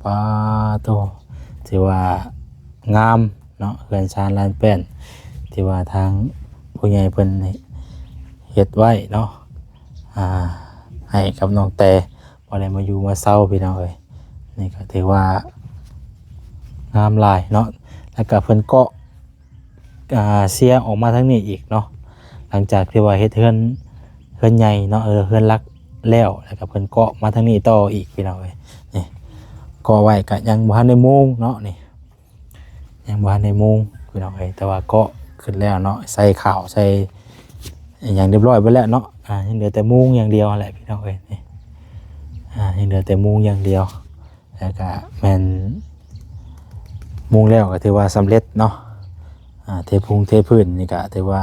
ປາໂຕ ຖືວ່າງາມເນາະ ເຮືອນຊານລານແປ້ນ ທີ່ວ່າທາງຜູ້ໃຫຍ່ເພິ່ນເຮັດໄວ້ເນາະ ອ່າ ໃຫ້ກັບນ້ອງແຕ ພໍໄດ້ມາຢູ່ມາເຊົາ ພີ່ນ້ອງເອີຍ. ນີ້ກໍຖືວ່າງາມຫຼາຍເນາະ ແລ້ວກໍເພິ່ນເກາະ ອ່າ ເຊຍອອກມາທາງນີ້ອີກເນາະ ຫຼັງຈາກທີ່ວ່າເຮັດເຮືອນ ເຮືອນໃຫຍ່ເນາະ ເອີ ເຮືອນຫຼັກແລ້ວ ແລ້ວກໍເພິ່ນເກາະມາທາງນີ້ຕໍ່ອີກ ພີ່ນ້ອງເອີຍ. ນີ້ເກາະໄວ້ກໍຍັງບໍ່ທັນໄດ້ມຸງເນາະ ນີ້ ຍັງບໍ່ທັນໄດ້ມຸງ ພີ່ນ້ອງເອີຍ ແຕ່ວ່າເກາະຂຶ້ນແລ້ວເນາະ ໃສ່ຂາວ ໃສ່ຫຍັງຮຽບຮ້ອຍເບິດແລ້ວເນາະ. ອ່າ ຍັງເຫຼືອແຕ່ມຸງຢ່າງດຽວຫັ້ນແຫຼະ ພີ່ນ້ອງເອີຍ. ນີ້ ອ່າ ຍັງເຫຼືອແຕ່ມຸງຢ່າງດຽວ ແລ້ວກະແມ່ນມຸງແລ້ວກໍຖືວ່າສຳເລັດເນາະ. ອ່າ ເທພຸງເທພື້ນນີ້ກະຖືວ່າ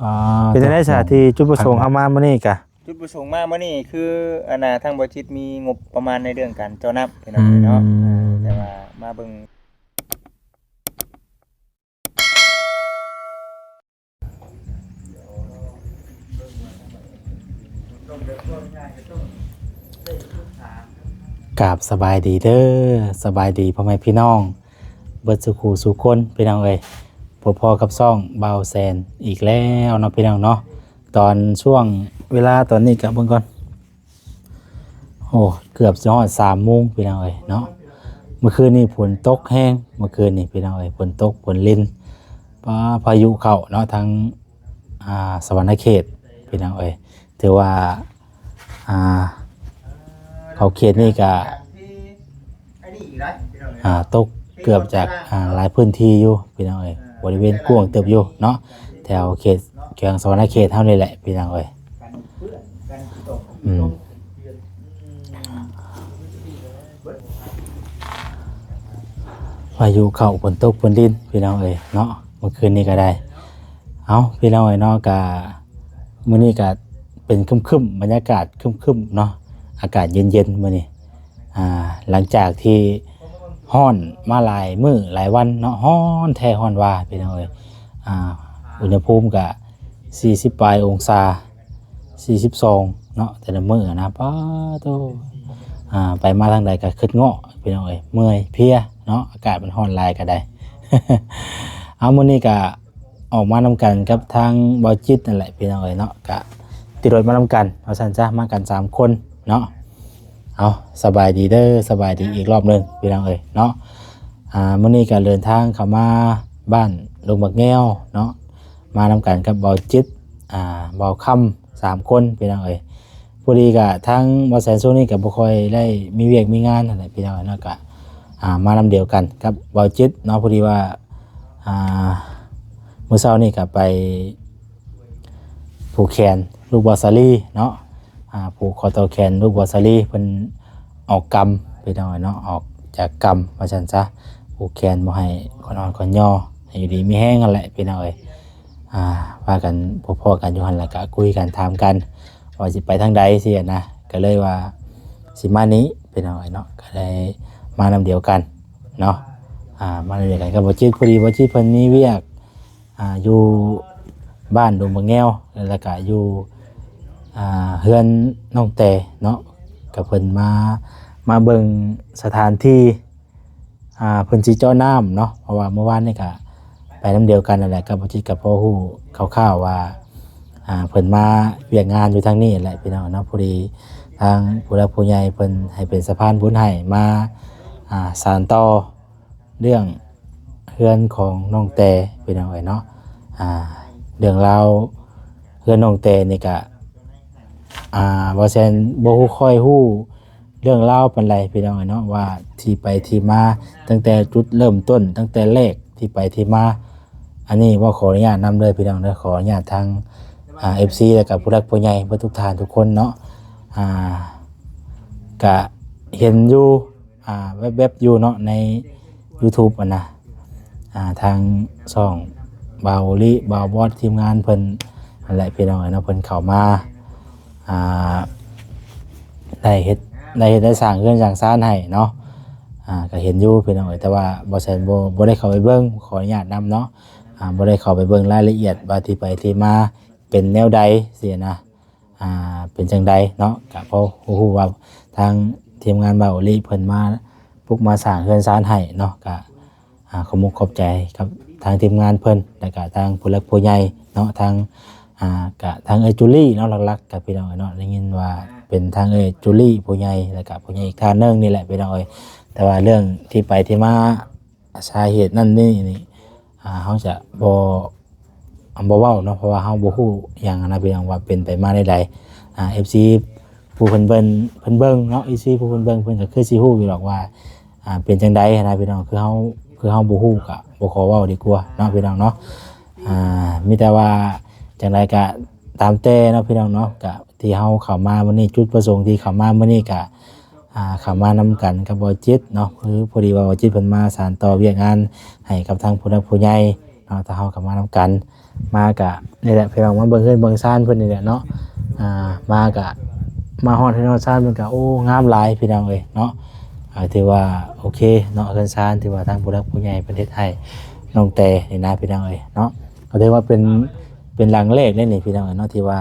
ອ່າ ເປັນຈັ່ງໃດຊະ ທີ່ຈຸດປະສົງເຮົາມາມື້ນີ້ກະ? ຈຸດປະສົງມາມື້ນີ້ຄື ອັນນ່າ ທາງບໍ່ຈິດມີງົບປະມານໃນເລື່ອງການເຈາະນ້ຳ ພີ່ນ້ອງເອີຍເນາະ. ອືມ ອ່າ ແຕ່ວ່າມາເບິ່ງ ກາບສະບາຍດີເດີ ສະບາຍດີພໍ່ແມ່ພີ່ນ້ອງເບິດສູ່ຄູ່ສູ່ຄົນ ພີ່ນ້ອງເອີຍ. ພົບພໍ້ກັບຊ່ອງບ່າວແສນອີກແລ້ວເນາະ ພີ່ນ້ອງເນາະ. ຕອນຊ່ວງເວລາຕອນນີ້ກະເບິ່ງກ່ອນ ໂອ້ ເກືອບຊິຮອດສາມໂມງ ພີ່ນ້ອງເອີຍເນາະ. ເມື່ອຄືນນີ້ຝົນຕົກແຮງ ເມື່ອຄືນນີ້ ພີ່ນ້ອງເອີຍ ຝົນຕົກຝົນລິນ ປາ ພາຍຸເຂົ້າເນາະ ທາງ ອ່າ ສະຫວັນນະເຂດ ພີ່ນ້ອງເອີຍ. ຖືວ່າ ອ່າ ເຂົ້າເຂດນີ້ກະ ອ່າ ຕົກເກືອບຈາກ ອ່າ ຫຼາຍພື້ນທີ່ຢູ່ ພີ່ນ້ອງເອີຍ ບໍລິເວນກວ້າງເຕີບຢູ່ເນາະ ແຖວເຂດແຂວງສະຫວັນນະເຂດເຮົານີ້ແຫຼະ ພີ່ນ້ອງເອີຍ. ອືມ ພາຍຸເຂົ້າ ຝົນຕົກຝົນລິນ ພີ່ນ້ອງເອີຍເນາະ ເມື່ອຄືນນີ້ກໍໄດ້. ເອົາ ພີ່ນ້ອງເອີຍເນາະ ກະ ມື້ນີ້ກະເປັນຄຶ້ມໆ ບັນຍາກາດຄຶ້ມໆເນາະ ອາກາດເຢັນໆມື້ນີ້. ອ່າ ຫຼັງຈາກທີ່ຮ້ອນມາຫຼາຍມື້ຫຼາຍວັນເນາະ ຮ້ອນແທ້ຮ້ອນວ່າ ພີ່ນ້ອງເອີຍ. ອ່າ ອຸນຫະພູມກະສີ່ສິບປາຍອົງສາ ສີ່ສິບສອງເນາະ ແຕ່ລະມື້ນະ ປາໂຕ ອ່າ ໄປມາທາງໃດກໍຄຶດເງາະ ພີ່ນ້ອງເອີຍ ເມື່ອຍເພຍເນາະ ອາກາດມັນຮ້ອນຫຼາຍກໍໄດ້. ເອົາ ມື້ນີ້ກໍອອກມານຳກັນກັບທາງບ່າວຈິດນັ້ນແຫຼະ ພີ່ນ້ອງເອີຍເນາະ ກະຕິດລົດມານຳກັນ ວ່າຊັ້ນຊະ ມາກັນສາມຄົນເນາະ. ເອົາ ສະບາຍດີເດີ ສະບາຍດີອີກລອບໜຶ່ງ ພີ່ນ້ອງເອີຍເນາະ. ອ່າ ມື້ນີ້ກໍເດີນທາງເຂົ້າມາບ້ານດົງບັກແງວເນາະ ມານຳກັນກັບບ່າວຈິດ ອ່າ ບ່າວຄຳ ສາມຄົນ ພີ່ນ້ອງເອີຍ. ພໍດີກະທາງບ່າວແສນຊ່ວງນີ້ກະບໍ່ຄ່ອຍໄດ້ມີວຽກມີງານຫັ້ນແຫຼະ ພີ່ນ້ອງເອີຍເນາະ ກະ ອ່າ ມານຳດຽວກັນກັບບ່າວຈິດເນາະ. ພໍດີວ່າ ອ່າ ມື້ເຊົ້ານີ້ກະໄປຜູກແຂນລູກບ່າວສາລີເນາະ ອ່າ ຜູກຂໍ້ຕໍ່ແຂນລູກບ່າວສາລີ ເພິ່ນອອກກຳ ພີ່ນ້ອງເອີຍເນາະ ອອກຈາກກຳ ວ່າຊັ້ນຊະ ຜູກແຂນບໍ່ໃຫ້ຂວັນອ່ອນຂວັນຍໍ ໃຫ້ຢູ່ດີມີແຮງຫັ້ນແຫຼະ ພີ່ນ້ອງເອີຍ. ອ່າ ພາກັນ ພໍ້ກັນຢູ່ຫັ້ນ ແລ້ວກະຄຸຍກັນຖາມກັນວ່າຊິໄປທາງໃດຊີ້ນະ ກໍເລີຍວ່າຊິມານີ້ ພີ່ນ້ອງເອີຍເນາະ ກໍໄດ້ມານຳດຽວກັນເນາະ. ອ່າ ມານຳດຽວກັນກັບບ່າວຈິດ ພໍດີບ່າວຈິດເພິ່ນມີວຽກ ອ່າ ຢູ່ບ້ານດົງບັກແງວ ແລ້ວກະຢູ່ ອ່າ ເຮືອນນ້ອງແຕເນາະ ກໍເພິ່ນມາ ມາເບິ່ງສະຖານທີ່ ອ່າ ເພິ່ນຊິເຈາະນ້ຳເນາະ ເພາະວ່າມື້ວານນີ້ກະໄປນຳດຽວກັນນັ້ນແຫຼະ ກັບບ່າວຈິດ ກໍພໍຮູ້ຄ່າວໆວ່າ ອ່າ ເພິ່ນມາວຽກງານຢູ່ທາງນີ້ແຫຼະ ພີ່ນ້ອງເນາະ. ພໍດີທາງຜູ້ຫຼັກຜູ້ໃຫຍ່ເພິ່ນໃຫ້ເປັນສະພານບຸນໃຫ້ມາ ອ່າ ສານຕໍ່ເລື່ອງເຮືອນຂອງນ້ອງແຕ ພີ່ນ້ອງເອີຍເນາະ. ອ່າ ເລື່ອງລາວເຮືອນນ້ອງແຕນີ້ກະ ອ່າ ບ່າວແສນບໍ່ຮູ້ ຄ່ອຍຮູ້ເລື່ອງລາວປານໃດ ພີ່ນ້ອງເອີຍເນາະ ວ່າທີ່ໄປທີ່ມາ ຕັ້ງແຕ່ຈຸດເລີ່ມຕົ້ນ ຕັ້ງແຕ່ແລກທີ່ໄປທີ່ມາ. ອັນນີ້ເວົ້າຂໍອະນຸຍາດນຳເດີ ພີ່ນ້ອງເດີ ຂໍອະນຸຍາດທາງ ອ່າ ເອັຟຊີ ແລ້ວກໍຜູ້ຫຼັກຜູ້ໃຫຍ່ເບິດທຸກທ່ານທຸກຄົນເນາະ. ອ່າ ກະເຫັນຢູ່ ອ່າ ແວບໆຢູ່ເນາະ ໃນຢູທູບຫັ້ນນະ ອ່າ ທາງຊ່ອງບ່າວໂອລິ ບ່າວບອດ ທີມງານເພິ່ນຫັ້ນແຫຼະ ພີ່ນ້ອງເອີຍເນາະ ເພິ່ນເຂົ້າມາ ອ່າ ໄດ້ເຮັດ ໄດ້ເຮັດໄດ້ສ້າງເຮືອນສ້າງຊານໃຫ້ເນາະ. ອ່າ ກໍເຫັນຢູ່ ພີ່ນ້ອງເອີຍ ແຕ່ວ່າບ່າວແສນບໍ່ ບໍ່ໄດ້ເຂົ້າໄປເບິ່ງ ຂໍອະນຸຍາດນຳເນາະ. ອ່າ ບໍ່ໄດ້ເຂົ້າໄປເບິ່ງລາຍລະອຽດວ່າທີ່ໄປທີ່ມາເປັນແນວໃດຊີ້ນະ. ອ່າ ເປັນຈັ່ງໃດເນາະ ກະພໍຮູ້ວ່າທາງທີມງານບ່າວໂອລິເພິ່ນມາ ປຸກມາສ້າງເຮືອນຊານໃຫ້ເນາະ ກະ ອາ ຂອບມຸກຂອບໃຈກັບທາງທີມງານເພິ່ນ ແລ້ວກະທາງຜູ້ຫຼັກຜູ້ໃຫຍ່ເນາະ ທາງ ອາ ກະທາງເອື້ອຍຈູລີເນາະ ຫຼັກໆ ກະພີ່ນ້ອງເນາະ ໄດ້ຍິນວ່າເປັນທາງເອື້ອຍຈູລີຜູ້ໃຫຍ່ ແລ້ວກະຜູ້ໃຫຍ່ອີກທ່ານໜຶ່ງນີ້ແຫຼະພີ່ນ້ອງເອີຍ. ແຕ່ວ່າເລື່ອງທີ່ໄປທີ່ມາ ສາເຫດນັ້ນນີ້ນີ້ ອາ ເຮົາຈະບໍ່ ບໍ່ເວົ້າເນາະ ເພາະວ່າເຮົາບໍ່ຮູ້ຫຍັງນະພີ່ນ້ອງ ວ່າເປັນໄປມາແນວໃດ. ອາ ເອັຟຊີ ຜູ້ເພິ່ນເບິ່ງ ເພິ່ນເບິ່ງເນາະ ເອັຟຊີ ຜູ້ເພິ່ນເບິ່ງ ເພິ່ນກໍຄືຊິຮູ້ຢູ່ດອກວ່າ ອາ ເປັນຈັ່ງໃດນະພີ່ນ້ອງ. ຄືເຮົາ ຄືເຮົາບໍ່ຮູ້ກໍບໍ່ຂໍເວົ້າດີກວ່າເນາະພີ່ນ້ອງເນາະ. ອາ ມີແຕ່ວ່າຈັ່ງໃດກໍຕາມແຕ່ເນາະພີ່ນ້ອງເນາະ ກໍທີ່ເຮົາເຂົ້າມາມື້ນີ້ ຈຸດປະສົງທີ່ເຂົ້າມາມື້ນີ້ກໍ ອາ ເຂົ້າມານຳກັນກັບບໍ່ຈິດເນາະ ຄືພໍດີວ່າບໍ່ຈິດເພິ່ນມາສານຕໍ່ວຽກງານໃຫ້ກັບທາງຜູ້ຫຼັກຜູ້ໃຫຍ່ເນາະ. ທາງເຮົາກໍມານຳກັນ ມາກະນີ້ແຫຼະພີ່ນ້ອງ ມາເບິ່ງເຮືອນເບິ່ງຊານເພິ່ນນີ້ແຫຼະເນາະ. ອາ ມາກະມາຮອດເຮືອນຮອດຊານເພິ່ນກະ ໂອ້ ງາມຫຼາຍພີ່ນ້ອງເອີຍເນາະ. ອາ ຖືວ່າໂອເຄເນາະ ເຮືອນຊານທີ່ວ່າທາງຜູ້ຫຼັກຜູ້ໃຫຍ່ເພິ່ນເຮັດໃຫ້ນ້ອງແຕນີ້ນະພີ່ນ້ອງເອີຍເນາະ. ກໍຖືວ່າເປັນ ເປັນຫຼັງແລກເດ້ນີ້ພີ່ນ້ອງເອີຍເນາະ ທີ່ວ່າ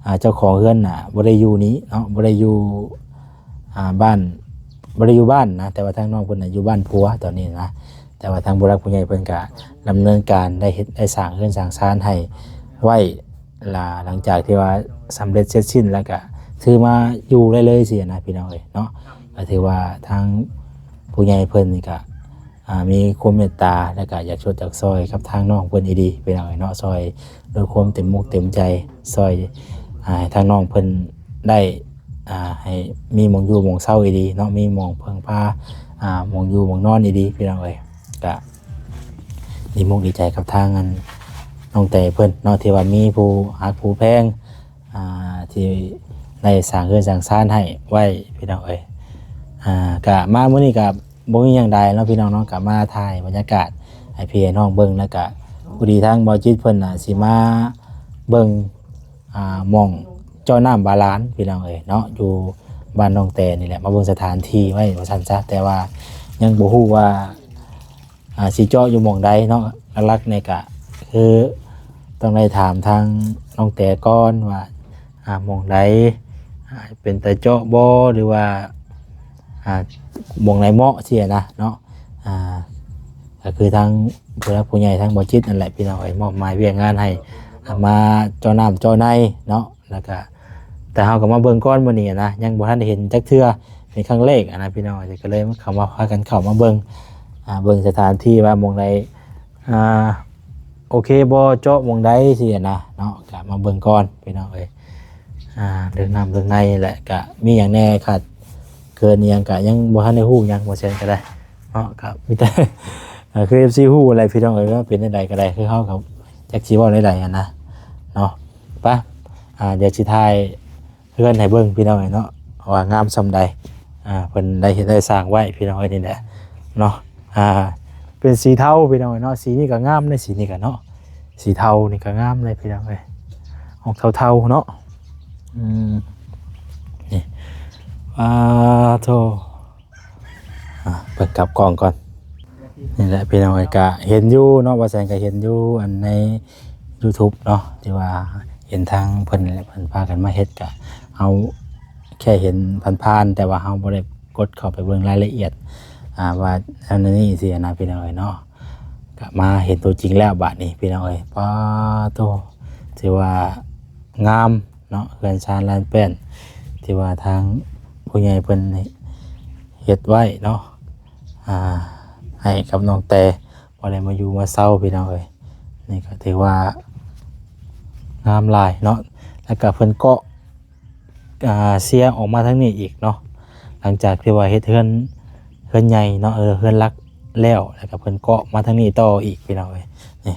ອາ ເຈົ້າຂອງເຮືອນນະບໍ່ໄດ້ຢູ່ນີ້ເນາະ ບໍ່ໄດ້ຢູ່ ອາ ບ້ານ ບໍ່ໄດ້ຢູ່ບ້ານນະ ແຕ່ວ່າທາງນ້ອງເພິ່ນນະຢູ່ບ້ານຜົວຕອນນີ້ນະ. ແຕ່ວ່າທາງຜູ້ຫຼັກຜູ້ໃຫຍ່ເພິ່ນກະດຳເນີນການໄດ້ເຮັດໄດ້ສ້າງເຮືອນສ້າງຊານໃຫ້ໄວ້ ລະ ຫຼັງຈາກທີ່ວ່າສຳເລັດເສັດສິ້ນແລ້ວກະຖືມາຢູ່ໄດ້ເລີຍຊີ້ນະພີ່ນ້ອງເອີຍເນາະ. ກໍຖືວ່າທາງຜູ້ໃຫຍ່ເພິ່ນນີ້ກະ ອາ ມີຄວາມເມດຕາ ແລ້ວກະຢາກຊົດຢາກຊ່ອຍກັບທາງນ້ອງເພິ່ນອີ່ຫຼີພີ່ນ້ອງເອີຍເນາະ. ຊ່ອຍດ້ວຍຄວາມເຕັມອົກເຕັມໃຈ ຊ່ອຍ ອາ ໃຫ້ທາງນ້ອງເພິ່ນໄດ້ ອາ ໃຫ້ມີໝ່ອງຢູ່ໝ່ອງເຊົາອີ່ຫຼີເນາະ ມີໝ່ອງເພິ່ງພາ ອາ ໝ່ອງຢູ່ໝ່ອງນອນອີ່ຫຼີພີ່ນ້ອງເອີຍ. ກະດີມຸກດີໃຈກັບທາງອັນນ້ອງແຕເພິ່ນເນາະ ທີ່ວ່າມີຜູ້ຮັກຜູ້ແພງ ອາ ທີ່ໄດ້ສ້າງເຮືອນສ້າງຊານໃຫ້ໄວ້ພີ່ນ້ອງເອີຍ. ອາ ກະມາມື້ນີ້ກະບໍ່ມີຫຍັງໃດເນາະພີ່ນ້ອງເນາະ ກະມາຖ່າຍບັນຍາກາດໃຫ້ພີ່ໃຫ້ນ້ອງເບິ່ງ ແລ້ວກະພໍດີທາງບໍ່ຈິດເພິ່ນນະຊິມາເບິ່ງ ອາ ໝ່ອງເຈາະນ້ຳບາດານພີ່ນ້ອງເອີຍເນາະ ຢູ່ບ້ານນ້ອງແຕນີ້ແຫຼະ ມາເບິ່ງສະຖານທີ່ໄວ້ວ່າຊັ້ນຊະ. ແຕ່ວ່າຍັງບໍ່ຮູ້ວ່າ ອາ ຊິເຈາະຢູ່ໝ່ອງໃດເນາະ. ຫຼັກໆນີ້ກະຄືຕ້ອງໄດ້ຖາມທາງນ້ອງແຕກ່ອນວ່າ ອາ ໝ່ອງໃດ ອາ ເປັນຕາເຈາະບໍ່ ຫຼືວ່າ ອາ ໝ່ອງໃດເໝາະຊີ້ນະເນາະ. ອາ ກໍຄືທາງຜູ້ຫຼັກຜູ້ໃຫຍ່ທາງບໍ່ຈິດນັ້ນແຫຼະພີ່ນ້ອງເອີຍ ມອບໝາຍວຽກງານໃຫ້ ອາ ມາເຈາະນ້ຳເຈາະໃນເນາະ. ແລ້ວກະ ແຕ່ເຮົາກໍມາເບິ່ງກ່ອນມື້ນີ້ນະ ຍັງບໍ່ທັນໄດ້ເຫັນຈັກເທື່ອ ເປັນຄັ້ງແລກນະພີ່ນ້ອງເອີຍ ກໍເລີຍເຂົ້າມາ ພາກັນເຂົ້າມາເບິ່ງ ອາ ເບິ່ງສະຖານທີ່ວ່າໝ່ອງໃດ ອາ ໂອເຄບໍ່ ເຈາະໝ່ອງໃດຊີ້ນະເນາະ. ກະມາເບິ່ງກ່ອນພີ່ນ້ອງເອີຍ ອາ ເລື່ອງນ້ຳເລື່ອງໃນແຫຼະ ກະມີຫຍັງແດ່ຂາດເກີນອີ່ຫຍັງ ກະຍັງບໍ່ທັນໄດ້ຮູ້ຫຍັງ ບໍ່ແຊນກໍໄດ້ເນາະ. ກະມີແຕ່ ອາ ຄືເອັຟຊີຮູ້ແຫຼະພີ່ນ້ອງເອີຍ ວ່າເປັນຈັ່ງໃດກໍໄດ້ ຄືເຮົາກໍຈັກຊິເວົ້າແນວໃດຫັ້ນນະເນາະ. ປະ ອາ ດຽວຊິຖ່າຍເຮືອນໃຫ້ເບິ່ງພີ່ນ້ອງເອີຍເນາະ ວ່າງາມສ່ຳໃດ. ອາ ເພິ່ນໄດ້ເຮັດໄດ້ສ້າງໄວ້ພີ່ນ້ອງເອີຍ ນີ້ແຫຼະເນາະ. ອາ ເປັນສີເທົາພີ່ນ້ອງເອີຍເນາະ ສີນີ້ກໍງາມເດ້ ສີນີ້ກໍເນາະ ສີເທົານີ້ກໍງາມເດ້ພີ່ນ້ອງເອີຍ ອອກເທົາໆເນາະ. ອືມ ນີ້ ອາ ໂທ ອາ ເບິ່ງກັບກ້ອງກ່ອນ. ນີ້ແຫຼະພີ່ນ້ອງເອີຍ ກະເຫັນຢູ່ເນາະ ບໍ່ແຊນກໍເຫັນຢູ່ອັນໃນຢູທູບເນາະ ທີ່ວ່າເຫັນທາງເພິ່ນແຫຼະ ເພິ່ນພາກັນມາເຮັດ ກະເຮົາແຄ່ເຫັນຜ່ານໆ ແຕ່ວ່າເຮົາບໍ່ໄດ້ກົດເຂົ້າໄປເບິ່ງລາຍລະອຽດ ອາ ວ່າອັນນີ້ຊີ້ນະພີ່ນ້ອງເອີຍເນາະ. ກະມາເຫັນຕົວຈິງແລ້ວບາດນີ້ພີ່ນ້ອງເອີຍ ປາໂຕ ຖືວ່າງາມ ເນາະ ເຮືອນຊານລານແປ້ນ ທີ່ວ່າທາງຜູ້ໃຫຍ່ເພິ່ນເຮັດໄວ້ເນາະ ອາ ໃຫ້ກັບນ້ອງແຕ ພໍໄດ້ມາຢູ່ມາເຊົາພີ່ນ້ອງເອີຍ. ນີ້ກໍຖືວ່າງາມຫຼາຍເນາະ ແລ້ວກໍເພິ່ນເກາະ ອາ ເຊຍອອກມາທາງນີ້ອີກເນາະ ຫຼັງຈາກທີ່ວ່າເຮັດເຮືອນ ເຮືອນໃຫຍ່ເນາະ ເອີ ເຮືອນຫຼັກແລ້ວ ແລ້ວກໍເພິ່ນເກາະມາທາງນີ້ຕໍ່ອີກພີ່ນ້ອງເອີຍ. ນີ້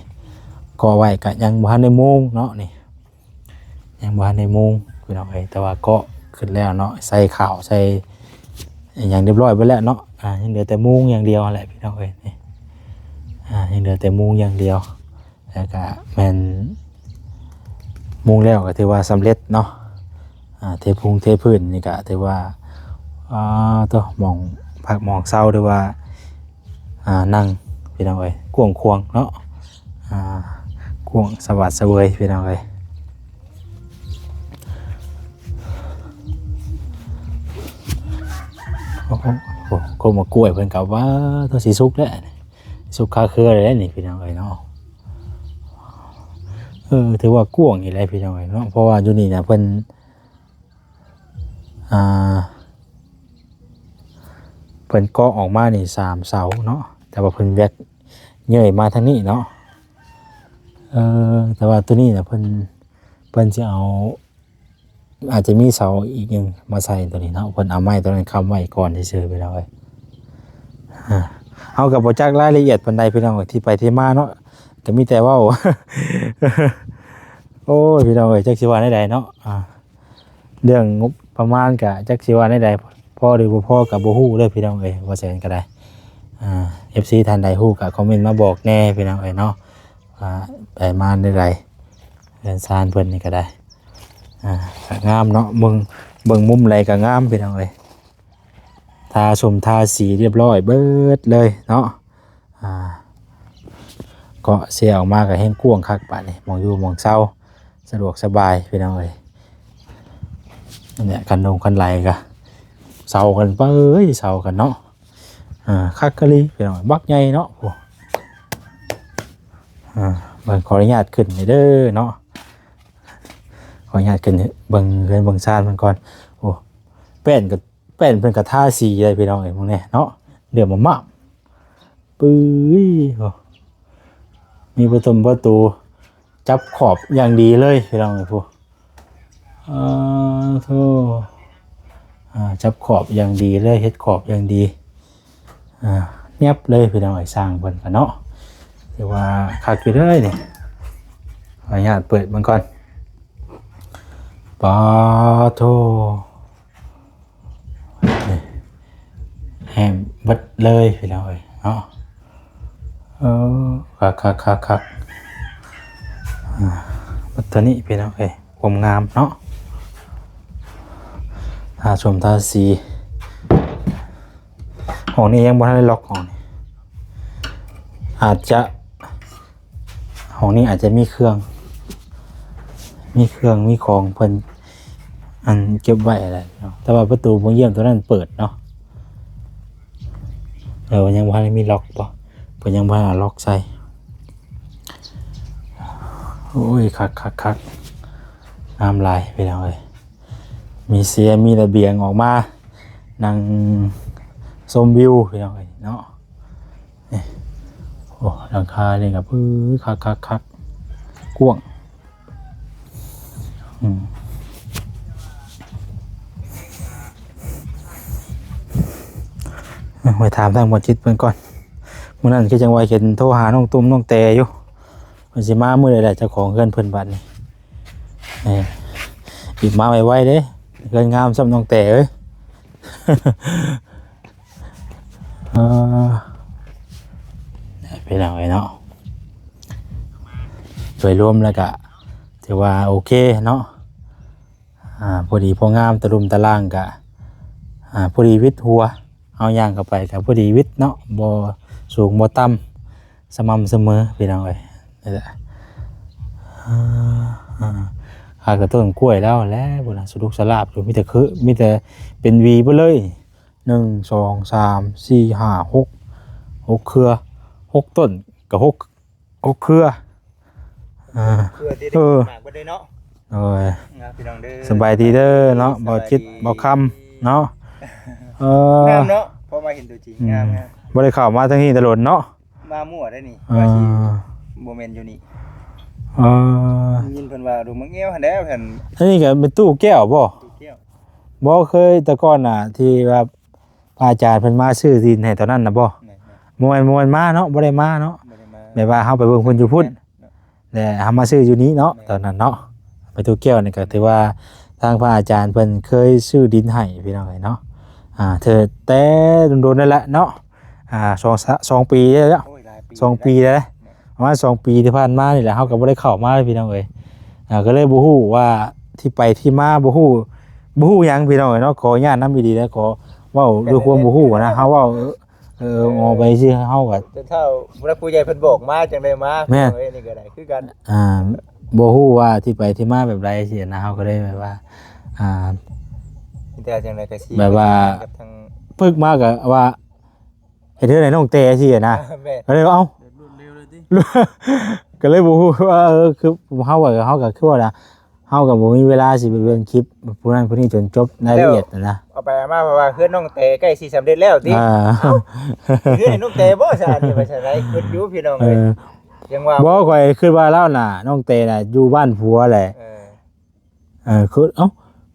ເກາະໄວ້ກໍຍັງບໍ່ທັນໄດ້ມຸງເນາະ ນີ້ ຍັງບໍ່ທັນໄດ້ມຸງພີ່ນ້ອງເອີຍ ແຕ່ວ່າເກາະຂຶ້ນແລ້ວເນາະ ໃສ່ຂາວໃສ່ຫຍັງຮຽບຮ້ອຍເບິດແລ້ວເນາະ. ອາ ຍັງເຫຼືອແຕ່ມຸງຢ່າງດຽວຫັ້ນແຫຼະພີ່ນ້ອງເອີຍ ນີ້ ອາ ຍັງເຫຼືອແຕ່ມຸງຢ່າງດຽວ ແລ້ວກະແມ່ນມຸງແລ້ວກໍຖືວ່າສຳເລັດເນາະ. ອາ ເທພຸງເທພື້ນນີ້ກະຖືວ່າ ອາ ໂຕ ໝ່ອງພັກໝ່ອງເຊົາ ຫຼືວ່າ ອາ ນັ່ງພີ່ນ້ອງເອີຍ ກວ້າງຂວາງເນາະ ອາ ກວ້າງສະຫວັດສະເຫວີຍພີ່ນ້ອງເອີຍ. ໂອ້ໂຫ ໂຄນໝາກກ້ວຍເພິ່ນກໍວ່າໂຕຊິສຸກແລ້ວ ສຸກຄາເຄືອແລ້ວນີ້ພີ່ນ້ອງເອີຍເນາະ. ເອີ ຖືວ່າກວ້າງອີກແລ້ວພີ່ນ້ອງເອີຍເນາະ ເພາະວ່າຢູ່ນີ້ນະເພິ່ນ ອ່າ ເພິ່ນເກາະອອກມານີ້ສາມເສົາເນາະ ແຕ່ວ່າເພິ່ນແຫວກເຍີ້ຍມາທາງນີ້ເນາະ. ເອີ ແຕ່ວ່າໂຕນີ້ນະເພິ່ນ ເພິ່ນຊິເອົາ ອາດຈະມີເສົາອີກໜຶ່ງມາໃສ່ໂຕນີ້ເນາະ ເພິ່ນເອົາໄມ້ໂຕນັ້ນຄ້ຳໄວ້ກ່ອນຊື່ໆ ພີ່ນ້ອງເອີຍ. ເຮົາກໍບໍ່ຈັກລາຍລະອຽດປານໃດພີ່ນ້ອງເອີຍ ທີ່ໄປທີ່ມາເນາະ ກໍມີແຕ່ເວົ້າ ໂອ້ຍ ພີ່ນ້ອງເອີຍ ຈັກຊິວ່າແນວໃດເນາະ. ເລື່ອງງົບປະມານກະຈັກຊິວ່າແນວໃດ ພໍຫຼືບໍ່ພໍກະບໍ່ຮູ້ເດີພີ່ນ້ອງເອີຍ ວ່າຊັ້ນກໍໄດ້. ເອັຟຊີທ່ານໃດຮູ້ກະຄອມເມັນມາບອກແດ່ພີ່ນ້ອງເອີຍເນາະ ວ່າໄປມາແນວໃດ ເຮືອນຊານເພິ່ນນີ້ກໍໄດ້ ອ່າ ກໍງາມເນາະ ເບິ່ງ ເບິ່ງມຸມໃດກໍງາມພີ່ນ້ອງເອີຍ. ທາສົມທາສີຮຽບຮ້ອຍເບິດເລີຍເນາະ. ອ່າ ເກາະເສຍອອກມາກໍແຮ່ງກວ້າງຄັກບາດນີ້ ໝ່ອງຢູ່ໝ່ອງເຊົາສະດວກສະບາຍພີ່ນ້ອງເອີຍ. ອັນນີ້ຄັນດົງຄັນໄຫຼກໍເຊົາກັນໄປເອີຍ ເຊົາກັນເນາະ. ອ່າ ຄັກກະລີພີ່ນ້ອງ ບັກໃຫຍ່ເນາະ. ໂອ້ ອ່າ ເບິ່ງ ຂໍອະນຸຍາດຂຶ້ນນີ້ເດີເນາະ ຂໍອະນຸຍາດຂຶ້ນເບິ່ງເຮືອນເບິ່ງຊານເພິ່ນກ່ອນ. ໂອ້ ແປ້ນກໍ ແປ້ນເພິ່ນກໍທາສີໄດ້ພີ່ນ້ອງເອີຍ ເບິ່ງແດ່ເນາະ ເຫຼືອມມາກໆ ປຶ້ຍ ໂອ້ ມີປະຕົມປະຕູ ຈັບຂອບຢ່າງດີເລີຍພີ່ນ້ອງເອີຍ ຜູ້ ເອີ ໂທ້ ອ່າ ຈັບຂອບຢ່າງດີເລີຍ ເຮັດຂອບຢ່າງດີ ອ່າ ແນບເລີຍພີ່ນ້ອງເອີຍ ຊ່າງເພິ່ນກະເນາະ ຖືວ່າຄັກຢູ່ເດີນີ້. ຂໍອະນຸຍາດເປີດເບິ່ງກ່ອນ ປາໂທ້. ນີ້ ແຫ້ງເບິດເລີຍພີ່ນ້ອງເອີຍເນາະ. ເອີ ຄັກໆໆໆ ອ່າ ເບິດໂຕນີ້ພີ່ນ້ອງເອີຍ ຄວາມງາມເນາະ. ທາສົມທາສີ ຫ້ອງນີ້ຍັງບໍ່ທັນໄດ້ລັອກ ຫ້ອງນີ້ອາດຈະ ຫ້ອງນີ້ອາດຈະມີເຄື່ອງ ມີເຄື່ອງມີຂອງເພິ່ນ ອັນ ເກັບໄວ້ແຫຼະເນາະ ແຕ່ວ່າປະຕູໂພງຢ້ຽມຕົວນັ້ນເປີດເນາະ. ເອີ ຍັງບໍ່ທັນໄດ້ມີລັອກບໍ່ ເພິ່ນຍັງບໍ່ທັນເອົາລັອກໃສ່. ໂອ້ຍ ຄັກໆໆ ງາມຫຼາຍພີ່ນ້ອງເອີຍ. ມີເຊຍ ມີລະບຽງອອກມາ ນັ່ງຊົມວິວພີ່ນ້ອງເອີຍເນາະ. ນີ້ ໂອ້ ຫຼັງຄານີ້ກໍ ປຶ້ ຄັກໆໆ ກວ້າງ. ອືມ ໄປຖາມທາງໝໍຈິດເພິ່ນກ່ອນ. ມື້ນັ້ນຄືຈັ່ງວ່າເຫັນໂທຫານ້ອງຕຸ້ມນ້ອງແຕຢູ່ ເພິ່ນຊິມາມື້ໃດລະ ເຈົ້າຂອງເຮືອນເພິ່ນບັດນີ້. ເອີ ອີກມາໄວໆເດ້ ເຮືອນງາມຊ່ຳນ້ອງແຕເອີຍ. ເອີ ພີ່ນ້ອງເອີຍເນາະ ໂດຍລວມແລ້ວກະຖືວ່າໂອເຄເນາະ. ອ່າ ພໍດີພໍງາມ ຕະລຸ່ມຕະລ່າງກະ ອ່າ ພໍດີວິດຫົວ ເຮົາຍ່າງເຂົ້າໄປກະພໍດີວິດເນາະ ບໍ່ສູງບໍ່ຕ່ຳ ສະໝ່ຳສະເໝີພີ່ນ້ອງເອີຍ. ນີ້ແຫຼະ ອ່າ ຫາກະຕົ້ນກ້ວຍແລ້ວແຫຼະ ພຸ້ນນະ ສະດຸກສະຫຼາບຢູ່ ມີແຕ່ຄື ມີແຕ່ເປັນຫວີເບິດເລີຍ. ໜຶ່ງ ສອງ ສາມ ສີ່ ຫ້າ ຫົກ ຫົກເຄືອ ຫົກຕົ້ນ ກະຫົກ ຫົກເຄືອ ອ່າ ເຄືອທີ່ໄດ້ ເອີ ໝາກເບິດເລີຍເນາະ. ໂອ້ຍ ນະ ພີ່ນ້ອງເດີ ສະບາຍດີເດີເນາະ ສະບາຍດີ ບ່າວຈິດ ບ່າວຄຳເນາະ. ເອີ ງາມເນາະ ພໍມາເຫັນຕົວຈິງ ອືມ ງາມໆ. ບໍ່ໄດ້ເຂົ້າມາທາງນີ້ແຕ່ດົນເນາະ ມາມົ້ວໄດ໋ນີ້ ອ່າ ວ່າຊິບໍ່ແມ່ນຢູ່ນີ້. ເອີ ໄດ້ຍິນເພິ່ນວ່າດອກໝາກແງວຫັ້ນແຫຼະ ອັນນີ້ກໍແມ່ນຕູ້ແກ້ວບໍ່? ຕູ້ແກ້ວ ບໍ່ເຄີຍ ແຕ່ກ່ອນນະ ທີ່ວ່າ ພະອາຈານເພິ່ນມາຊື້ດິນໃຫ້ຕອນນັ້ນນະບໍ່? ແມ່ນໆ ບໍ່ແມ່ນ ບໍ່ແມ່ນມາເນາະ ບໍ່ໄດ້ມາເນາະ ບໍ່ໄດ້ມາ ແບບວ່າເຮົາໄປເບິ່ງເພິ່ນຢູ່ພຸ້ນ ແມ່ນເນາະ ແລະເຮົາມາຊື້ຢູ່ນີ້ເນາະ ແມ່ນ ຕອນນັ້ນເນາະ. ແມ່ຕູ້ແກ້ວນີ້ກໍຖືວ່າທາງພະອາຈານເພິ່ນເຄີຍຊື້ດິນໃຫ້ພີ່ນ້ອງເອີຍເນາະ ອ່າ ເທື່ອແຕ່ດົນໆນັ້ນແຫຼະເນາະ ອ່າ ສອງ ສອງປີແລ້ວ ໂອ້ຍ ຫຼາຍປີ ສອງປີແລ້ວ ແມ່ນ ປະມານສອງປີທີ່ຜ່ານມານີ້ແຫຼະ ເຮົາກໍບໍ່ໄດ້ເຂົ້າມາເລີຍພີ່ນ້ອງເອີຍ. ອ່າ ກໍເລີຍບໍ່ຮູ້ວ່າທີ່ໄປທີ່ມາ ບໍ່ຮູ້ ບໍ່ຮູ້ຫຍັງພີ່ນ້ອງເອີຍເນາະ. ຂໍອະນຸຍາດນຳອີ່ຫຼີ ແລະ ຂໍເວົ້າດ້ວຍຄວາມບໍ່ຮູ້ນະ ເຮົາເວົ້າ ເອີ ເອີ ເວົ້າໄປຊື່ ເຮົາກໍ ແຕ່ເຖົ້າຜູ້ຫຼັກຜູ້ໃຫຍ່ເພິ່ນບອກມາ ຈັ່ງໄດ້ມາ ແມ່ນ ເອີ ນີ້ກໍໄດ້ຄືກັນ ອ່າ ບໍ່ຮູ້ວ່າທີ່ໄປທີ່ມາແບບໃດຊີ້ນະ ເຮົາກໍເລີຍແບບວ່າ ອ່າ ມີແຕ່ຈັ່ງໃດກໍຊິ ແບບວ່າ ກັບທາງ ປຶກມາກໍວ່າ ຮັດເຮືອນໃຫ້ນ້ອງແຕຊີ້ນະ. ແມ່ນ ກໍເລີຍວ່າ ເອົ້າ ແບບລວດເລັວເລີຍຕິ. ກໍເລີຍບໍ່ຮູ້ວ່າ ເອີ ຄືເຮົາກໍ ເຮົາກໍຄືວ່ານະ ເຮົາກໍບໍ່ມີເວລາຊິໄປເບິ່ງຄລິບຜູ້ນັ້ນຜູ້ນີ້ຈົນຈົບລາຍລະອຽດນະ. ເອົາໄປເອົາມາ ເພາະວ່າເຮືອນນ້ອງແຕໃກ້ຊິສຳເລັດແລ້ວຕິ. ເອີ ເຮືອນໃຫ້ນ້ອງແຕບໍ່ຊະ ອັນນີ້ວ່າຊັ້ນໄດ໋. ຄິດຢູ່ພີ່ນ້ອງເອີຍ ເອີ ຍັງວ່າ ບໍ່ ຂ້ອຍຄິດວ່າລາວນະ ນ້ອງແຕນະ ຢູ່ບ້ານຜົວແຫຼະ. ເອີ ເອີ ຄື ເອົ້າ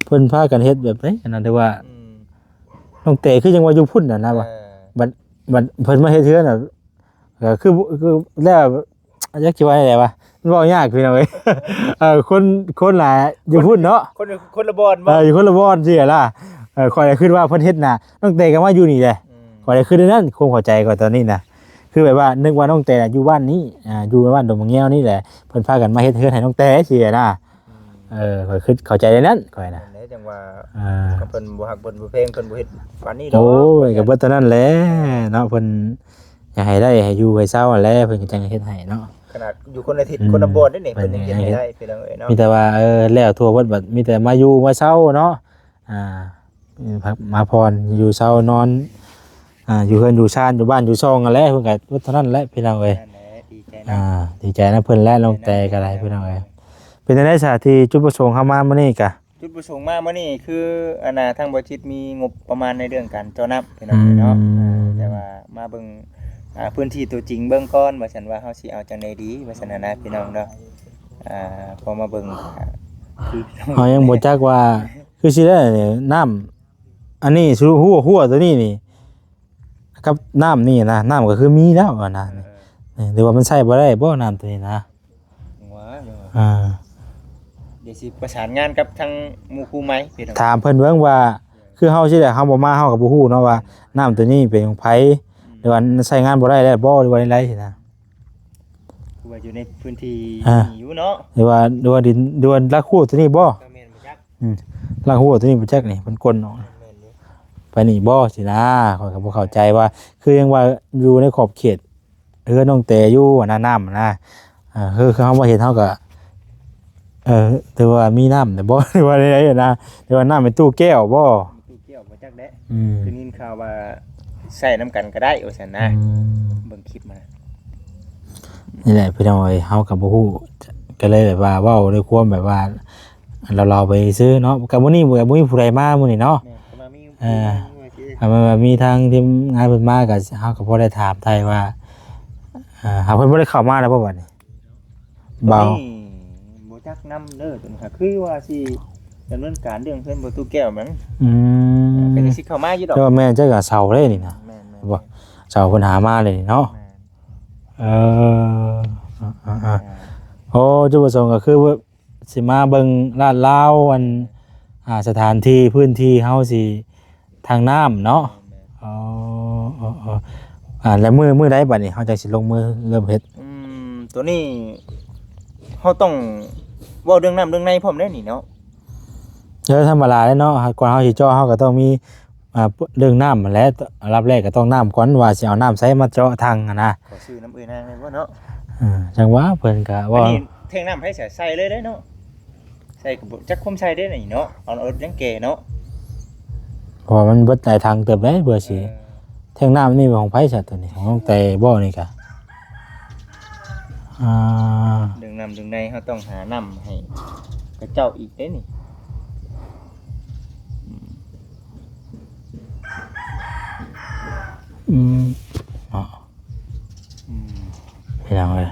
ເພິ່ນພາກັນເຮັດແບບໃດອັນນັ້ນ ແຕ່ວ່າ ອືມ ນ້ອງແຕຄືຍັງວ່າຢູ່ພຸ້ນນະ ນະວ່າ ເອີ ບັດ ບັດເພິ່ນມາເຮັດເຮືອນນະ ກໍຄື ຄືແລ້ວ ຈັກຊິວ່າແນວໃດວະ ມັນເວົ້າຍາກພີ່ນ້ອງເອີຍ. ເອີ ຄົນ ຄົນລະຢູ່ພຸ້ນເນາະ ຄົນ ຄົນລະບ່ອນບໍ່? ເອີ ຢູ່ຄົນລະບ່ອນຊີ້ລະ. ເອີ ຂ້ອຍກໍຄິດວ່າເພິ່ນເຮັດນະ ນ້ອງແຕກໍມາຢູ່ນີ້ແຫຼະ. ອືມ ຂ້ອຍກໍຄິດແນວນັ້ນ ຄວາມເຂົ້າໃຈຂ້ອຍຕອນນີ້ນະ ຄືແບບວ່ານຶກວ່ານ້ອງແຕນະຢູ່ບ້ານນີ້ ອ່າ ຢູ່ບ້ານດົງບັກແງວນີ້ແຫຼະ ເພິ່ນພາກັນມາເຮັດເຮືອນໃຫ້ນ້ອງແຕຊີ້ນະ. ອືມ ເອີ ຂ້ອຍຄິດເຂົ້າໃຈໃນນັ້ນຂ້ອຍນະ. ນັ້ນແຫຼະ ຈັ່ງວ່າ ເອີ ກໍເພິ່ນບໍ່ຮັກເພິ່ນບໍ່ແພງ ເພິ່ນບໍ່ເຮັດປານນີ້ດອກ. ໂອ້ຍ ກໍເບິດເທົ່ານັ້ນແຫຼະເນາະ ເພິ່ນຢາກໃຫ້ໄດ້ໃຫ້ຢູ່ໃຫ້ເຊົາຫັ້ນແຫຼະ ເພິ່ນກໍຈັ່ງເຮັດໃຫ້ເນາະ. ຂະໜາດຢູ່ຄົນລະທິດ ອືມ ຄົນລະບ່ອນເດ້ນີ້ ເພິ່ນຍັງເຮັດໃຫ້ໄດ້ພີ່ນ້ອງເອີຍເນາະ. ມີແຕ່ວ່າ ເອີ ແລ້ວທົ່ວເບິດ ບັດມີແຕ່ມາຢູ່ມາເຊົາເນາະ. ອ່າ ມາຜ່ອນຢູ່ເຊົານອນ ອ່າ ຢູ່ເຮືອນຢູ່ຊານ ຢູ່ບ້ານຢູ່ຊ່ອງຫັ້ນແຫຼະ ເພິ່ນກໍເທົ່ານັ້ນແຫຼະພີ່ນ້ອງເອີຍ. ນັ້ນແຫຼະ ດີໃຈນຳ ອ່າ ດີໃຈນຳເພິ່ນແຫຼະ ນ້ອງແຕກໍໄດ້ພີ່ນ້ອງເອີຍ. ເປັນຈັ່ງໃດຊະ ທີ່ຈຸດປະສົງເຮົາມາມື້ນີ້ກະ? ຈຸດປະສົງມາມື້ນີ້ຄື ອັນນ່າ ທາງບໍ່ຈິດມີງົບປະມານໃນເລື່ອງການເຈາະນ້ຳພີ່ນ້ອງເອີຍເນາະ. ອືມ ແຕ່ວ່າມາເບິ່ງ ອ່າ ພື້ນທີ່ຕົວຈິງເບິ່ງກ່ອນ ວ່າຊັ້ນວ່າເຮົາຊິເອົາຈັ່ງໃດດີ ວ່າຊັ້ນນະພີ່ນ້ອງເນາະ. ອ່າ ພໍມາເບິ່ງ ອ່າ ຄື ເຮົາຍັງບໍ່ຈັກວ່າ ຄືຊິໄດ້ນ້ຳ ອັນນີ້ ຮູ້ ຮົ້ວ ຮົ້ວຕົວນີ້ນີ້ ກັບນ້ຳນີ້ນະ ນ້ຳກໍຄືມີແລ້ວນະ. ເອີ ເອີ ຫຼືວ່າມັນໃຊ້ບໍ່ໄດ້ບໍ່ ນ້ຳຕົວນີ້ນະ? ວ່າ ອ່າ ດຽວຊິປະສານງານກັບທາງໝູ່ຄູ່ໃໝ່ ຖາມເພິ່ນເບິ່ງວ່າ ຄືເຮົາຊິໄດ້ ເຮົາບໍ່ມາ ເຮົາກໍບໍ່ຮູ້ເນາະວ່າ ນ້ຳຕົວນີ້ເປັນຂອງໃຜ ອືມ ຫຼືວ່າໃຊ້ງານບໍ່ໄດ້ແລ້ວບໍ່ ຫຼືວ່າໃດໆຊີ້ນະ. ຄືວ່າຢູ່ໃນພື້ນທີ່ ອ່າ ນີ້ຢູ່ເນາະ ຫຼືວ່າ ຫຼືວ່າດິນ ຫຼືວ່າຫຼັກຮົ້ວຕົວນີ້ບໍ່? ກໍແມ່ນບໍ່ຈັກ ອືມ ຫຼັກຮົ້ວຕົວນີ້ບໍ່ຈັກນີ້ ມັນກົ້ນອອກ ແມ່ນຢູ່ ໄປນີ້ບໍ່ຊີ້ນະ. ຂ້ອຍກໍບໍ່ເຂົ້າໃຈວ່າ ຄືຍັງວ່າຢູ່ໃນຂອບເຂດເຮືອນນ້ອງແຕຢູ່ຫັ້ນນະ ນ້ຳນະ. ເອີ ຄື ຄືເຮົາມາເຫັນເຮົາກໍ ເອີ ຖືວ່າມີນ້ຳແລ້ວບໍ່ ຫຼືວ່າໃດໆນະ ຫຼືວ່ານ້ຳໃນຕູ້ແກ້ວບໍ່? ຕູ້ແກ້ວບໍ່ຈັກແຫຼະ. ອືມ ໄດ້ຍິນຂ່າວວ່າໃຊ້ນຳກັນກໍໄດ້ວ່າຊັ້ນນະ. ອືມ ເບິ່ງຄລິບມາ ນີ້ແຫຼະພີ່ນ້ອງເອີຍ ເຮົາກໍບໍ່ຮູ້ ກໍເລີຍແບບວ່າເວົ້າດ້ວຍຄວາມແບບວ່າລາວໆໄປຊື່ເນາະ. ກໍມື້ນີ້ກໍບໍ່ມີຜູ້ໃດມາມື້ນີ້ເນາະ. ແມ່ນ ກໍມາມີ ເອີ ຜູ້ໜຶ່ງວ່າຊິ ຖ້າແມ່ນວ່າມີທາງທີມງານເພິ່ນມາກໍ ເຮົາກໍພໍໄດ້ຖາມໄຖ່ວ່າ ເອີ ຫາເພິ່ນບໍ່ໄດ້ເຂົ້າມາແລ້ວບໍ່ບັດນີ້? ບໍ່ ຕົວນີ້ບໍ່ຈັກນຳເດີ ຕົວນີ້ ຄືວ່າຊິດຳເນີນການເລື່ອງເຮືອນບໍ່ຕູ້ແກ້ວມັນ. ອືມ ເພິ່ນກໍຊິເຂົ້າມາຢູ່ດອກ ແຕ່ວ່າແມ່ນຈັກເສົາເດ້ນີ້ນະ. ແມ່ນໆ ບໍ່ ເສົາເພິ່ນຫາມາເລີຍນີ້ເນາະ. ແມ່ນ ເອີ ອ່າໆໆ ອ່າ ໂອ້ ຈຸດປະສົງກໍຄື ຊິມາເບິ່ງລາດລາວ ອັນ ອ່າ ສະຖານທີ່ພື້ນທີ່ເຮົາຊິທາງນ້ຳເນາະ. ແມ່ນໆ ອໍ ເອີໆ ອ່າ ແລ້ວມື້ ມື້ໃດບັດນີ້ເຮົາຈັ່ງຊິລົງມືເລີ່ມເຮັດ? ອືມ ຕົວນີ້ເຮົາຕ້ອງເວົ້າເລື່ອງນ້ຳເລື່ອງໃນພ້ອມເດ້ນີ້ເນາະ. ເອີ ທຳມະດາເດ້ເນາະ ກ່ອນເຮົາຊິເຈາະ ເຮົາກໍຕ້ອງມີ ອ່າ ເລື່ອງນ້ຳຫັ້ນແຫຼະ ອັນດັບແລກກໍຕ້ອງນ້ຳກ່ອນ ວ່າຊິເອົານ້ຳໃສມາເຈາະຖັງຫັ້ນນະ. ຂໍຊື່ນຳເອື້ອຍນາງໄດ້ບໍ່ເນາະ? ເອີ ຈັ່ງວ່າເພິ່ນກໍວ່າ ອັນນີ້ແທງນ້ຳໃຜໃສ່ ໃສ່ເລີຍເດ້ເນາະ ໃສ່ກໍບໍ່ຈັກຄວາມໃສ່ເດ້ນີ້ເນາະ ເອົາລົດຍັງແກ່ເນາະ ເພາະວ່າມັນເບິດຫຼາຍຖັງເຕີບໄດ໋ ເພື່ອຊິ ເອີ ແທງນ້ຳນີ້ຂອງໃຜຊະ ຕົວນີ້ຂອງນ້ອງແຕບໍ່? ນີ້ກະ ອ່າ ເລື່ອງນ້ຳເລື່ອງໃນເຮົາຕ້ອງຫານ້ຳໃຫ້ເຂົາເຈົ້າອີກເດ້ນີ້. ອືມ ເນາະ ອືມ ພີ່ນ້ອງເອີຍ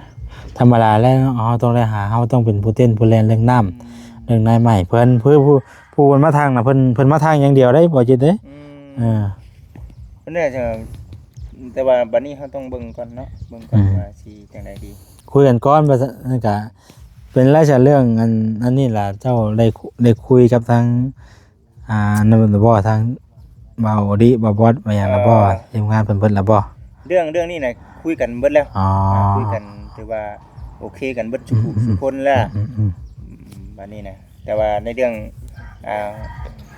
ທຳມະດາແລ້ວເນາະ ເຮົາຕ້ອງໄດ້ຫາ ເຮົາຕ້ອງເປັນຜູ້ເຕັ້ນຜູ້ແລ່ນເລື່ອງນ້ຳ ອືມ ເລື່ອງໃນໃໝ່ ເພິ່ນ ຜູ້ ຜູ້ ຜູ້ເພິ່ນມາທາງນະ ເພິ່ນ ເພິ່ນມາທາງຢ່າງດຽວໄດ້ ບໍ່ຈິດເດ້. ອືມ ເອີ ເພິ່ນແຫຼະ ແຕ່ວ່າບັດນີ້ເຮົາຕ້ອງເບິ່ງກ່ອນເນາະ ເບິ່ງກ່ອນ ອືມ ວ່າຊິຈັ່ງໃດດີ ຄຸຍກັນກ່ອນ ວ່າຊັ້ນ ກະເປັນໄລຊະ ເລື່ອງອັນ ອັນນີ້ລະ ເຈົ້າໄດ້ ໄດ້ຄຸຍກັບທາງ ອ່າ ນັ້ນແລ້ວບໍ່ ທາງບ່າວດີ ບ່າວບອດ ວ່າຫຍັງແລ້ວບໍ່? ເອີ ທີມງານເພິ່ນເບິດແລ້ວບໍ່? ເລື່ອງ ເລື່ອງນີ້ນະ ຄຸຍກັນເບິດແລ້ວ. ອໍ ອ່າ ຄຸຍກັນຖືວ່າໂອເຄກັນເບິດ ອືມ ທຸກຜູ້ ອືມ ທຸກຄົນແລ້ວ. ອືມ ອືມ ອືມ ບາດນີ້ນະ ແຕ່ວ່າໃນເລື່ອງ ອ່າ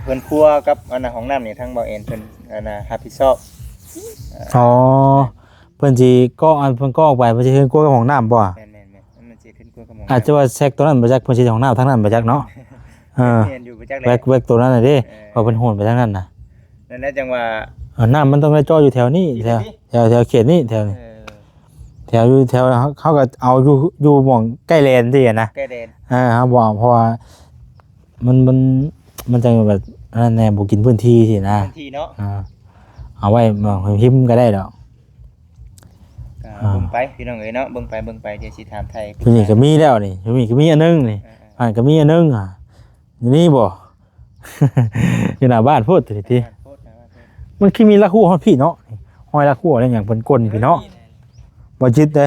ເຮືອນຄົວກັບອັນນ່າ ຫ້ອງນ້ຳນີ້ ທາງບ່າວແອນເພິ່ນອັນນ່າ ຮັບຜິດຊອບ. ອໍ ເພິ່ນຊິກໍ່ ອັນ ເພິ່ນກໍ່ອອກໄປ ເພິ່ນຊິເຮືອນຄົວກັບຫ້ອງນ້ຳບໍ່? ແມ່ນໆໆ ມັນຊິເຮັດ ອາດຈະວ່າແຊັກຕົວນັ້ນບໍ່ຈັກ ເພິ່ນຊິເຮັດຫ້ອງນ້ຳທາງນັ້ນບໍ່ຈັກເນາະ. ເອີ ແມ່ນຢູ່ບໍ່ຈັກແຫຼະ ແວັກ ແວັກຕົວນັ້ນນະເດ້. ເອີ ເພາະເພິ່ນໂຫນໄປທາງນັ້ນນະ ນັ້ນແຫຼະ ຈັ່ງວ່າ ເອີ ນ້ຳມັນຕ້ອງໄດ້ເຈາະຢູ່ແຖວນີ້ ຢູ່ ແຖວ ແຖວນີ້ ແຖວ ແຖວແຖວເຂດນີ້ ແຖວນີ້ ເອີ ແຖວຢູ່ແຖວ ເຮົາ ເຮົາກໍເອົາຢູ່ ຢູ່ໝ່ອງໃກ້ແລນຊີ້ນະ ໃກ້ແລນ ເອີ ເຮົາບອກ ເພາະວ່າມັນ ມັນ ມັນຈັ່ງແບບອັນນັ້ນແດ່ ບໍ່ກິນພື້ນທີ່ຊີ້ນະ ພື້ນທີ່ເນາະ ເອີ ເອົາໄວ້ໝ່ອງຮິມໆກໍໄດ້ດອກ ກໍ ອ່າ ເບິ່ງໄປພີ່ນ້ອງເອີຍເນາະ ເບິ່ງໄປ ເບິ່ງໄປ ດຽວຊິຖາມໄຖ່ ຢູ່ນີ້ກໍມີແລ້ວນີ້ ຢູ່ນີ້ກໍມີອັນໜຶ່ງນີ້ ເອີໆ ອັນກໍມີອັນໜຶ່ງ ອ່າ ນີ້ບໍ່? ຢູ່ໜ້າບ້ານໂພດຕິ ໜ້າບ້ານໂພດ ໜ້າບ້ານໂພດ ມັນຄືມີລາກຮົ້ວຮອດພີ້ເນາະ ຮອຍລາກຮົ້ວແລ້ວຫຍັງເປັນກົ້ນພີ້ເນາະ ເອີ ບໍ່ຈິດເດ້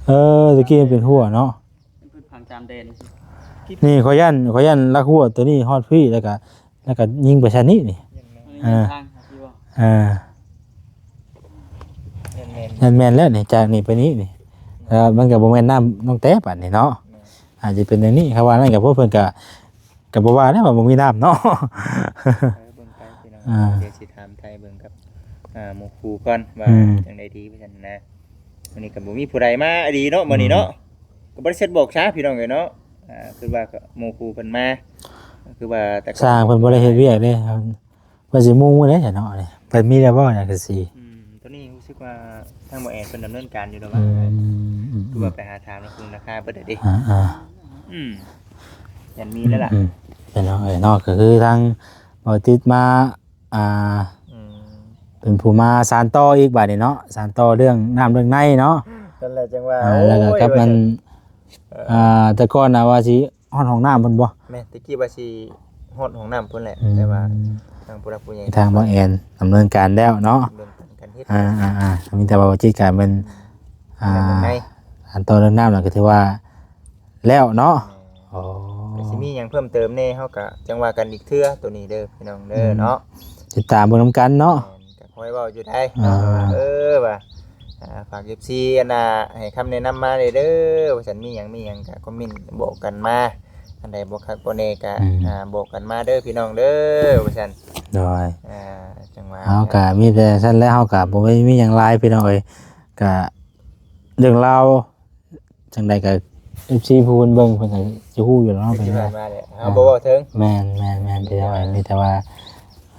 ເອີ ຕະກີ້ມັນເປັນຮົ້ວເນາະ ເພິ່ນຝັງຕາມແດນ ນີ້ ຂ້ອຍຢ້ານ ຂ້ອຍຢ້ານລາກຮົ້ວໂຕນີ້ຮອດພີ້ ແລ້ວກະ ແລ້ວກະຍິງໄປຊັ້ນນີ້ນີ້ ເອີ ເອີ ແມ່ນໆ ແມ່ນໆແລ້ວນີ້ ຈາກນີ້ໄປນີ້ນີ້ ແລ້ວມັນກໍບໍ່ແມ່ນນ້ຳນ້ອງແຕ້ປານນີ້ເນາະ ແມ່ນ ອາດຈະເປັນຢ່າງນີ້ ຄັນວ່ານັ້ນກໍພວກເພິ່ນກໍ ກໍບໍ່ວ່າແລ້ວວ່າບໍ່ມີນ້ຳເນາະ ເອີ ເບິ່ງໄປພີ່ນ້ອງ ອ່າ ດຽວຊິຖາມໄຖ່ເບິ່ງກັບ ອ່າ ໝູ່ຄູ່ກ່ອນວ່າ ອືມ ຈັ່ງໃດດີວ່າຊັ້ນນະ ມື້ນີ້ກໍບໍ່ມີຜູ້ໃດມາອີ່ຫຼີເນາະ ມື້ນີ້ເນາະ ອືມ ກໍບໍ່ໄດ້ເຊັດບອກຊາພີ່ນ້ອງເອີຍເນາະ ອ່າ ຄືວ່າໝູ່ຄູ່ເພິ່ນມາ ຄືວ່າແຕ່ ຊ່າງເພິ່ນບໍ່ໄດ້ເຮັດວຽກເດ້ ວ່າຊິມຸງມື້ໃດເນາະ ເພິ່ນມີແລ້ວບໍ່ ຫຍັງກະຊິ ອືມ ຕອນນີ້ຮູ້ສຶກວ່າທາງໝໍແອນເພິ່ນດຳເນີນການຢູ່ແລ້ວວ່າ ອືມ ຄືວ່າໄປຫາຖາມລາຄາເບິດແລ້ວເດ້ ອ່າໆ ອືມ ຍັງມີແລ້ວລະ ອືມ ພີ່ນ້ອງເອີຍເນາະ ກໍຄືທາງບໍ່ຕິດມາ ອ່າ ອືມ ເປັນຜູ້ມາສານຕໍ່ອີກບາດນີ້ເນາະ ສານຕໍ່ເລື່ອງນ້ຳເລື່ອງໃນເນາະ ນັ້ນແຫຼະ ຈັ່ງວ່າ ອ່າ ໂອ້ຍ ແລ້ວກໍກັບມັນ ວ່າຊັ້ນ ເອີ ອ່າ ແຕ່ກ່ອນນະວ່າຊິ ຮອດຫ້ອງນ້ຳພຸ້ນບໍ່? ແມ່ນ ແຕ່ກີ້ວ່າຊິຮອດຫ້ອງນ້ຳພຸ້ນແຫຼະ ອືມ ແຕ່ວ່າທາງຜູ້ຫຼັກຜູ້ໃຫຍ່ ທາງບ່າວແອນດຳເນີນການແລ້ວເນາະ ດຳເນີນການເຮັດ ອ່າໆ ມີແຕ່ວ່າຈິດການແມ່ນ ອ່າ ອັນຕໍ່ເລື່ອງນ້ຳແລ້ວກໍຖືວ່າແລ້ວເນາະ ແມ່ນ ໂອ້ ກໍຊິມີຫຍັງເພີ່ມເຕີມແດ່ ເຮົາກໍຈັ່ງວ່າກັນອີກເທື່ອ ໂຕນີ້ເດີພີ່ນ້ອງເດີ ອືມ ເນາະ ຕິດຕາມເບິ່ງນຳກັນເນາະ ແມ່ນ ກໍຄ່ອຍເວົ້າຢູ່ໄດ໋ ອ່າ ເນາະ ວ່າ ເອີ ວ່າ ອ່າ ຝາກເອັຟຊີອັນນ່າ ໃຫ້ຄຳແນະນຳມາແດ່ເດີ ວ່າຊັ້ນ ມີຫຍັງ ມີຫຍັງກໍຄອມເມັນບອກກັນມາ ອັນໃດບໍ່ຄັກບໍ່ແນ່ກໍ ອືມ ອ່າ ບອກກັນມາເດີພີ່ນ້ອງເດີ ວ່າຊັ້ນ ໂດຍ ອ່າ ຈັ່ງວ່າ ເຮົາກໍມີແຕ່ຊັ້ນແຫຼະ ເຮົາກໍບໍ່ໄດ້ມີຫຍັງຫຼາຍພີ່ນ້ອງເອີຍ ກໍເລື່ອງລາວຈັ່ງໃດກໍ ເອັຟຊີ ຜູ້ເພິ່ນເບິ່ງເພິ່ນກໍຈະຮູ້ຢູ່ແລ້ວເນາະ ທີ່ຜ່ານມາແຫຼະ ເຮົາບໍ່ເວົ້າເຖິງ ແມ່ນໆໆ ພີ່ນ້ອງເອີຍ ມີແຕ່ວ່າ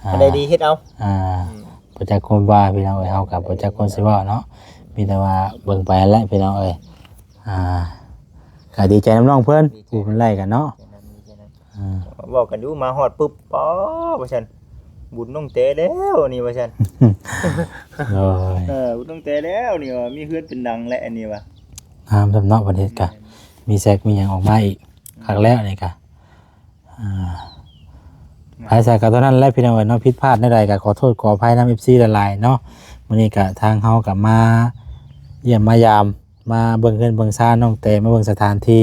ອ່າ ອັນໃດດີເຮັດເອົາ ອ່າ ອືມ ບໍ່ຈັກຄວາມວ່າພີ່ນ້ອງເອີຍ ເຮົາກໍບໍ່ຈັກຄວາມຊິເວົ້າເນາະ ມີແຕ່ວ່າເບິ່ງໄປຫັ້ນແຫຼະພີ່ນ້ອງເອີຍ ອ່າ ກໍດີໃຈນຳນ້ອງເພິ່ນ ດີໃຈ ຜູ້ເພິ່ນໄລ່ກັນເນາະ ດີໃຈນຳ ດີໃຈນຳ ອ່າ ເວົ້າກັນຢູ່ ມາຮອດປຶບ ປາ ວ່າຊັ້ນ ບຸນນ້ອງແຕ້ແລ້ວນີ້ ວ່າຊັ້ນ ໂອ້ຍ ເອີ ບຸນນ້ອງແຕ້ແລ້ວນີ້ ວ່າມີເຮືອນເປັນຫຼັງແລ້ວອັນນີ້ວ່າ ງາມຊຳເນາະ ເພິ່ນເຮັດກະ ແມ່ນ ມີແຊັກມີຫຍັງອອກມາອີກ ອືມ ຄັກແລ້ວນີ້ກະ ອ່າ ໄປໃສກໍເທົ່ານັ້ນແຫຼະພີ່ນ້ອງເອີຍເນາະ ຜິດພາດແນວໃດກໍຂໍໂທດຂໍອະໄພນຳ ເອັຟຊີ ຫຼາຍໆເນາະ ມື້ນີ້ກໍທາງເຮົາກໍມາຢ້ຽມມາຢາມ ມາເບິ່ງເຮືອນເບິ່ງຊານນ້ອງແຕ້ ມາເບິ່ງສະຖານທີ່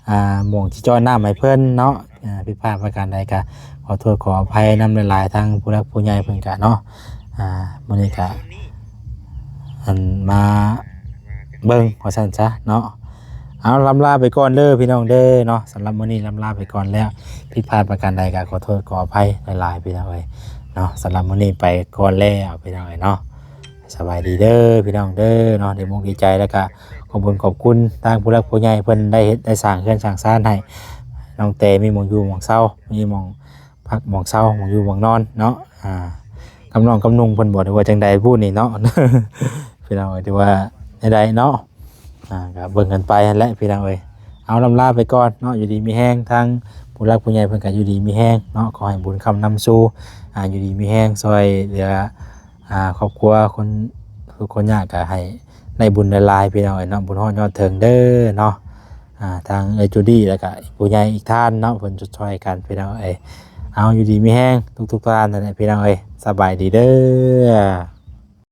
ອ່າ ໝ່ອງທີ່ເຈາະນ້ຳໃຫ້ເພິ່ນເນາະ ອ່າ ຜິດພາດປະການໃດກໍຂໍໂທດຂໍອະໄພນຳຫຼາຍໆ ທາງຜູ້ຫຼັກຜູ້ໃຫຍ່ເພິ່ນກະເນາະ ອ່າ ມື້ນີ້ກະ ອັນ ມາເບິ່ງວ່າຊັ້ນຊະເນາະ ເອົາ ລ່ຳລາໄປກ່ອນເດີພີ່ນ້ອງເດີເນາະ ສຳລັບມື້ນີ້ລ່ຳລາໄປກ່ອນແລ້ວ ຜິດພາດປະການໃດກໍຂໍໂທດຂໍອະໄພຫຼາຍໆ ພີ່ນ້ອງເອີຍເນາະ ສຳລັບມື້ນີ້ໄປກ່ອນແລ້ວ ພີ່ນ້ອງເອີຍເນາະ ສະບາຍດີເດີພີ່ນ້ອງເດີເນາະ ດີອົກດີໃຈ ແລ້ວກະຂອບຄຸນຂອບຄຸນທາງຜູ້ຫຼັກຜູ້ໃຫຍ່ເພິ່ນໄດ້ເຮັດໄດ້ສ້າງເຮືອນສ້າງຊານໃຫ້ນ້ອງແຕ້ ມີໝ່ອງຢູ່ໝ່ອງເຊົາ ມີໝ່ອງພັກໝ່ອງເຊົາ ໝ່ອງຢູ່ໝ່ອງນອນເນາະ ອ່າ ກຳນອງກຳນຸ່ງເພິ່ນບໍ່ ຫຼືວ່າຈັ່ງໃດຜູ້ນີ້ເນາະ ພີ່ນ້ອງເອີຍ ຖືວ່າແນວໃດເນາະ ອ່າ ກໍເບິ່ງກັນໄປຫັ້ນແຫຼະພີ່ນ້ອງເອີຍ ເອົາ ລ່ຳລາໄປກ່ອນເນາະ ຢູ່ດີມີແຮງ ທາງຜູ້ຫຼັກຜູ້ໃຫຍ່ເພິ່ນກໍຢູ່ດີມີແຮງເນາະ ຂໍໃຫ້ບຸນຄ້ຳນຳສູ່ ອ່າ ຢູ່ດີມີແຮງ ຊ່ວຍເຫຼືອ ອ່າ ຄອບຄົວຄົນທຸກຄົນຍາກ ກໍໃຫ້ໄດ້ບຸນຫຼາຍໆ ພີ່ນ້ອງເອີຍເນາະ ບຸນຮອດຍອດເຖິງເດີເນາະ ອ່າ ທາງເອື້ອຍຈູດີ້ ແລ້ວກໍຜູ້ໃຫຍ່ອີກທ່ານເນາະ ເພິ່ນຈະຊ່ອຍກັນ ພີ່ນ້ອງເອີຍ ເອົາ ຢູ່ດີມີແຮງທຸກໆທ່ານນັ້ນແຫຼະ ພີ່ນ້ອງເອີຍ ສະບາຍດີເດີ.